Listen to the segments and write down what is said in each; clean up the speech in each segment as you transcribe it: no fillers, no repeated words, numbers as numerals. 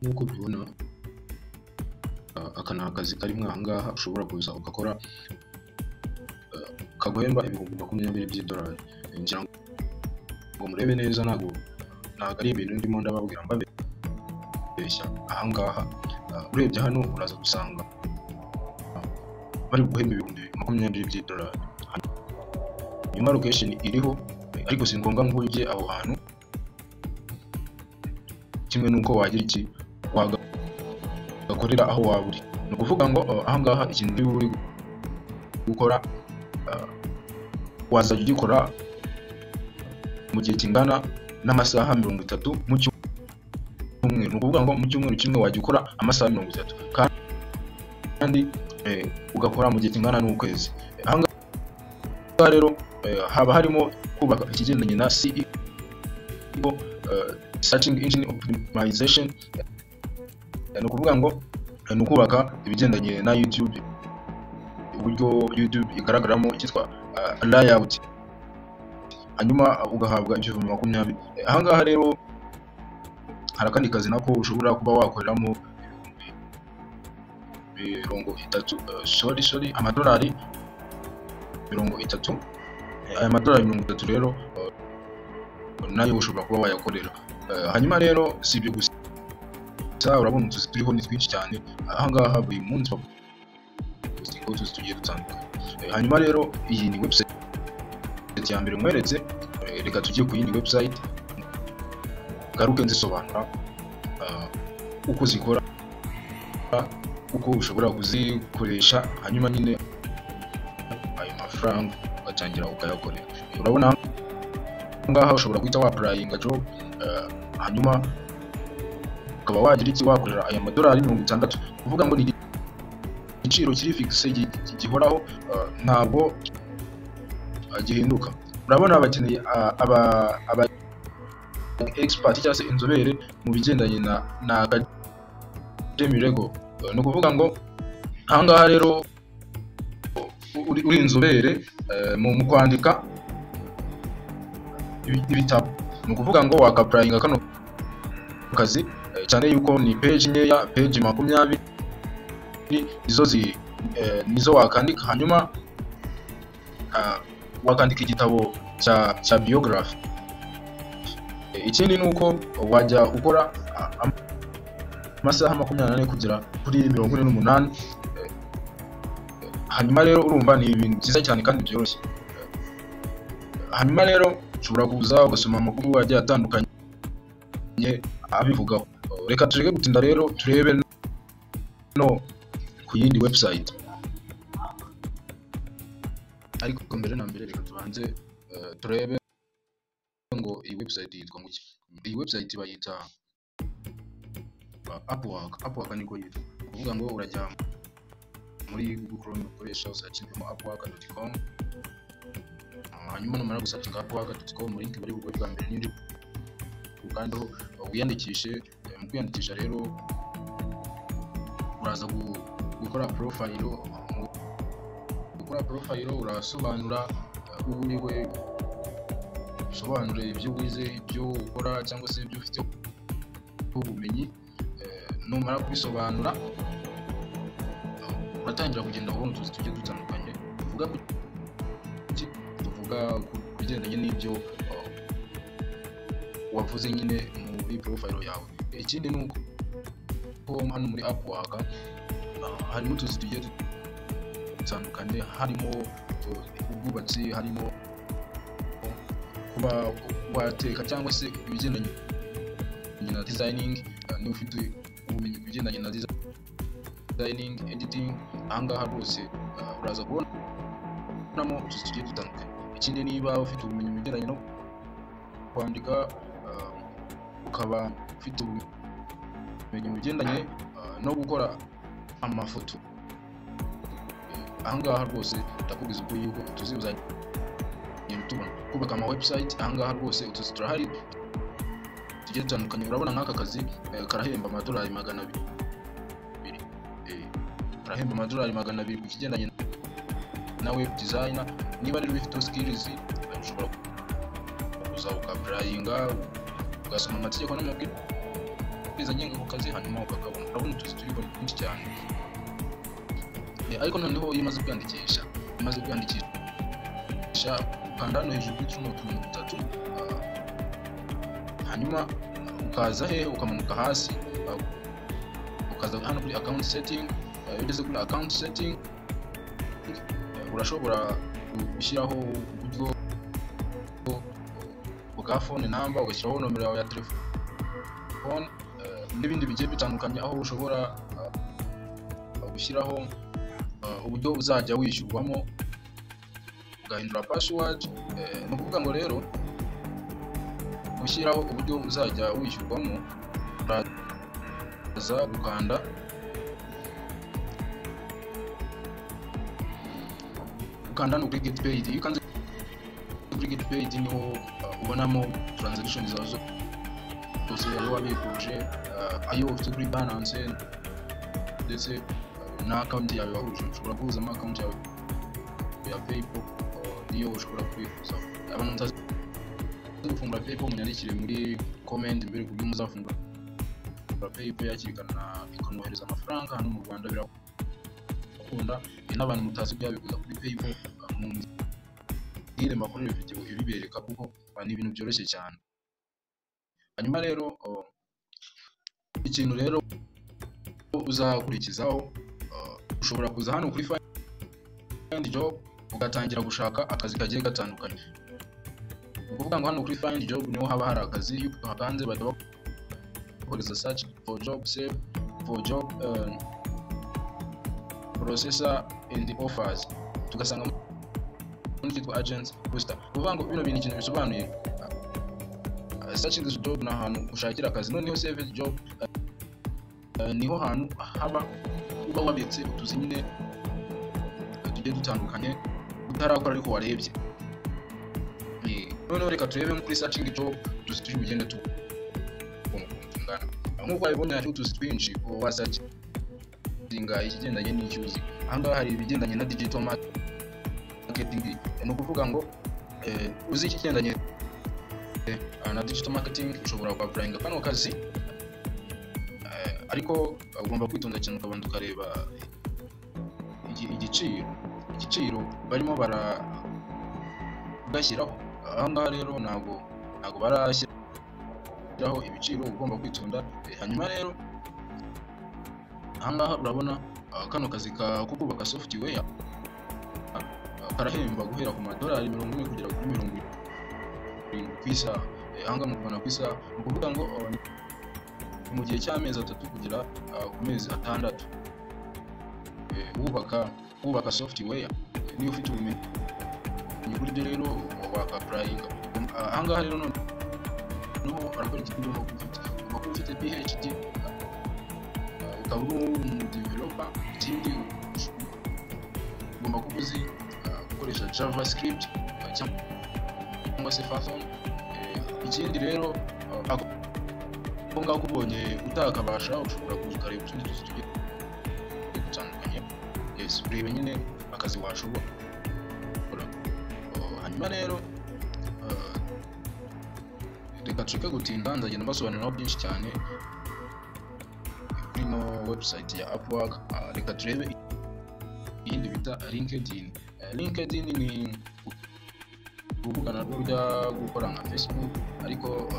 Nk'uko ubibona, aka ni akazi karimo aha ngaha ushobora kuza ugakora, kaguhemba 20,000 by'idolari. Ngira ngo murebe neza, ntabwo ari ibintu ndimo ndababwira mbabeshya. Aha ngaha urebye hano uraza gusanga bari guhemba 20,000 by'idolari. Hanyuma location iriho, ariko si ngombwa ngo ujye aho hantu, kimwe n'uko wagira iki wagakorera aho waba uri. Ni ukuvuga ngo aha ngaha ikintu uri gukora wazajya ugikora mu gihe kingana n'amasaha 30 mu cyumweru. Ni ukuvuga ngo mu cyumweru kimwe wajya ukora amasaha 30 kandi ugakora mu gihe kingana n'ukwezi. Aha ngaha rero haba harimo kubaka ikigendanye na SEO, Searching Engine Optimization. Ni ukuvuga ngo ni ukubaka ibigendanye na YouTube, uburyo YouTube igaragaramo, icyitwa layout, hanyuma ugahabwa 20,000. Aha ngaha rero hari akandi kazi nako ushobora kuba wakoreramo 30,000, sorry, amadolari 30. Aya madolari 30 rero nayo ushobora kuba wayakorera. Hanyuma rero si ibyo gusa, urabona utuzi turiho ni twinshi cyane. Aha ngaha buri munsi bapostinga utuzi tugiye dutandukanye. Hanyuma rero iyi ni website ya mbere nkweretse. Reka tujye ku yindi website ngaruke nzisobanura uko zikora, uko ushobora kuzikoresha, hanyuma nyine ayo mafaranga ugatangira ukayakorera. Urabona aha ngaha ushobora guhita wa-applyinga job, hanyuma ukaba wagira iki wakorera aya madolari 60. Kuvuga ngo ni igiciro kiri fixe gihoraho, ntabwo gihinduka. Urabona bakeneye aba expert cyangwa se inzobere mu bigendanye na academy level. Ni ukuvuga ngo aha ngaha rero uri inzobere mu kwandika ibitabo, ni ukuvuga ngo waka-applyinga kano kazi, cyane yuko ni page nkeya, page 20 nizo wakandika. Hanyuma wakandika igitabo cya biography. Ikindi ni uko wajya ukora amasaha 24 kugera kuri 48. Hanyuma rero urumva ni ibintu byiza cyane kandi byoroshye. Hanyuma rero ushobora kuza ugasoma amakuru agiye atandukanye abivugaho. Reka tureke gutinda rero turebe no ku yindi website, ariko mbere na mbere reka tubanze turebe ngo iyi website yitwa ngo iki. Iyi website bayita Upwork. Upwork niko yitwa. Kuvuga ngo urajya muri Google Chrome ukoresha usearchingemo upwork.com, hanyuma numara gusearchinga upwork.com, link bari buguhe bwa mbere niyo ukandeho wiyandikishe. Mu kwiyandikisha rero uraza gukora profile. Mu gukora profile urasobanura uwo uri we, usobanure ibyo wize, ibyo ukora cyangwa se ibyo ufite ubumenyi. Numara kubisobanura uratangira kugenda ubona utuzi tugiye dutandukanye tuvuga ku tuvuga ku bigendanye n'ibyo wavuze nyine muri profile yawe. Ikindi ni uko hano muri Upwork harimo utuzi tugiye dutandukanye, harimo ubwubatsi, harimo kuba wateka cyangwa se ibigendanye na designing. Niba ufite ubumenyi ku bigendanye na designing, editing, aha ngaha rwose uraza kubonamo utuzi tugiye dutandukanye. Ikindi, niba ufite ubumenyi mu bigendanye no kwandika, ukaba ufite ubumenyi mu bigendanye no gukora amafoto, aha ngaha rwose ndakubwiza ukuri yuko utuzi uzagenda utubona. Kubaka ama website, aha ngaha rwose utuzi turahari tugiye dutandukanye. Urabona nk'aka kazi karahemba amadolari 200, karahemba amadolari 200 ku kigendanye na web designer. Niba rero ubifiteho skills, ushobora kuza uka-applyinga, ugasoma amategeko n'amabwiriza. amabwiriza agenga ako kazi, hanyuma ukakabona. Urabona utuzi turiho ni twinshi cyane. Ariko noneho iyo umaze kwiyandikisha, ukanda hano hejuru kuri tuno tuntu dutatu, hanyuma ukaza hehe? Ukamanuka hasi, ukaza hano kuri account setting. Iyo ugeze kuri account setting, urashobora gushyiraho uburyo bwa phone number, ugashyiraho nomero yawe ya telefone n'ibindi bigiye bitandukanye, aho ushobora gushyiraho uburyo uzajya wishyurwamo, ugahindura password. Ni ukuvuga ngo rero gushyiraho uburyo uzajya wishyurwamo, uraza gukanda hano kuri get paid. Iyo ukanze kuri get paid, niho ubonamo transaction zawe zose, ayo wabikuje, ayo ufite kuri balance, ndetse na account yawe wahuje. Ushobora guhuzamo account yawe ya PayPal, niyo ushobora kwifuza. Abantu mutazi gufungura PayPal, munyandikire muri comment mbere ku buryo muzafungura PayPal yakirikana ikanohereza amafaranga hano mu Rwanda, birakunda. N'abantu mutazi kuyabikuza kuri PayPal, mumbwire mbakorere video ibibereka, kuko ni ibintu byoroshye cyane. Hanyuma rero ikintu rero uzakurikizaho, ushobora kuza hano kuri find job, ugatangira gushaka akazi kagiye gatandukanye. Ni ukuvuga ngo hano kuri find job niho haba hari akazi. Iyo uhakanze, bahita bakohereza search for job, save for job, processor and offers, tugasanga muri cyitwa agents booster. Ni ukuvuga ngo bino bintu ikintu bisobanuye, searching job ni ahantu ushakira akazi, noneho save job niho hantu haba uba wabitse utuzi nyine tugiye dutandukanye utarakora ariko warebye. Noneho reka turebe nko kuri searching job utuzi turi bugende tubona ukuntu tungana. Nk'uko wabibonye, hariho utuzi twinshi wasearchinga ikigendanye n'icyo uzi. Aha ngaha hari ibigendanye na digital marketing. Ni ukuvuga ngo uzi ikigendanye na digital marketing, ushobora kuapplyinga kano kazi. Ariko ugomba kwitonda cyane, ukabanza ukareba igiciro barimo baragashyiraho. Aha ngaha rero ntabwo barashyiraho ibiciro, ugomba kwitonda. Hanyuma rero aha ngaha urabona kano kazi ko kubaka software karahemba guhera ku madolari 40 kugera kuri 70 ku isaha. Aha ngaha mu Rwanda ku isaha, ni ukuvuga ngo ni mu gihe cy'amezi 3 kugera ku mezi 6 wubaka software. Niba ufite ubumenyi kuri byo rero, waka-applyinga. Aha ngaha rero noneho barakwereka ibyo ugomba kuba ufite. Ugomba kuba ufite PhD, ukaba uri umudeveloper. Ikindi, ugomba kuba uzi gukoresha JavaScript cyangwa se Python. Ikindi rero, ako ngako ubonye utakabasha, ushobora kuza ukareba utundi tuzi tugiye dutandukanye. Yes, ureba nyine akazi washobora. Hanyuma rero reka tureke gutinda, nzagenda mbasobanuriraho byinshi cyane kuri ino website ya Upwork. Reka turebe iyindi bita LinkedIn. LinkedIn ni urubuga narwo rujya gukora nka Facebook, ariko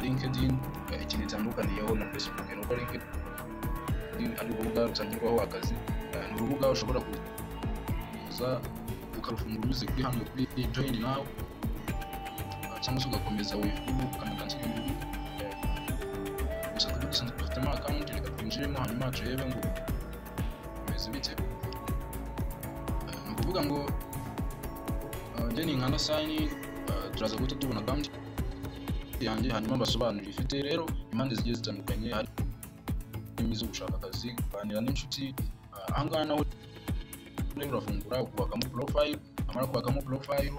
LinkedIn ikintu itandukaniyeho na Facebook ni uko LinkedIn ari urubuga rutangirwaho akazi. Ni urubuga ushobora kuza ukarufungura unyuze kuri hano kuri join now, cyangwa se ugakomeza with Google, ukanda continue with Google. Gusa twebwe dusanzwe dufitemo account, reka twinjiremo hanyuma turebe ngo bimeze bite. Ni ukuvuga ngo njye ninkanda sign in, turaza guhita tubona account yanjye, hanyuma mbasobanurire. Ifite rero impande zigiye zitandukanye, harimo izo gushaka akazi, kuganira n'inshuti. Aha ngaha naho rero urafungura ukubakamo profile, wamara kubakamo profile,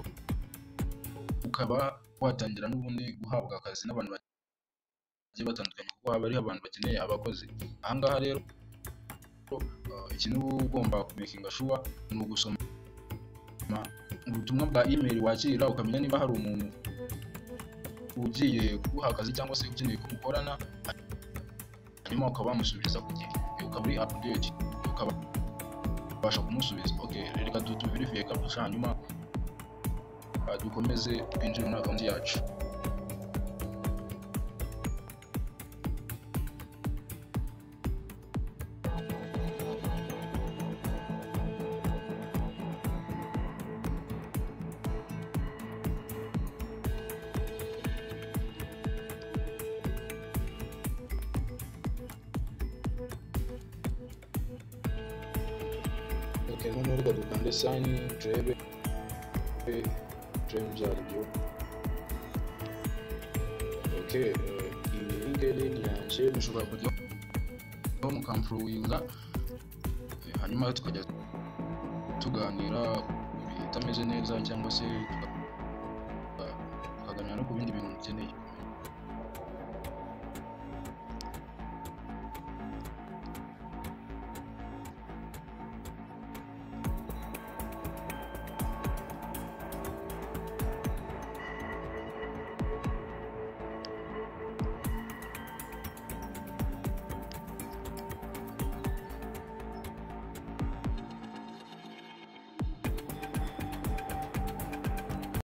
ukaba watangira n'ubundi guhabwa akazi n'abantu bagiye batandukanye, kuko haba hariho abantu bakeneye abakozi. Aha ngaha rero ikintu uba ugomba kumakinga sure ni ugusoma ubutumwa bwa email wakira, ukamenya niba hari umuntu ugiye kuguha akazi cyangwa se ukeneye ko mukorana. Hanyuma ukaba wamusubiza ku gihe, ukaba uri update, ukabasha kumusubiza. Okay, reka tuverifiye captcha, hanyuma dukomeze twinjire muri account yacu. Okay, noneho reka dukande sign in, turebe ibyo ari byo. Okay, iyi ni LinkedIn yanjye, mushobora kujyaho mukamfollowinga, hanyuma tukajya tuganira ibitameze neza cyangwa se tukaganira no ku bindi bintu mukeneye.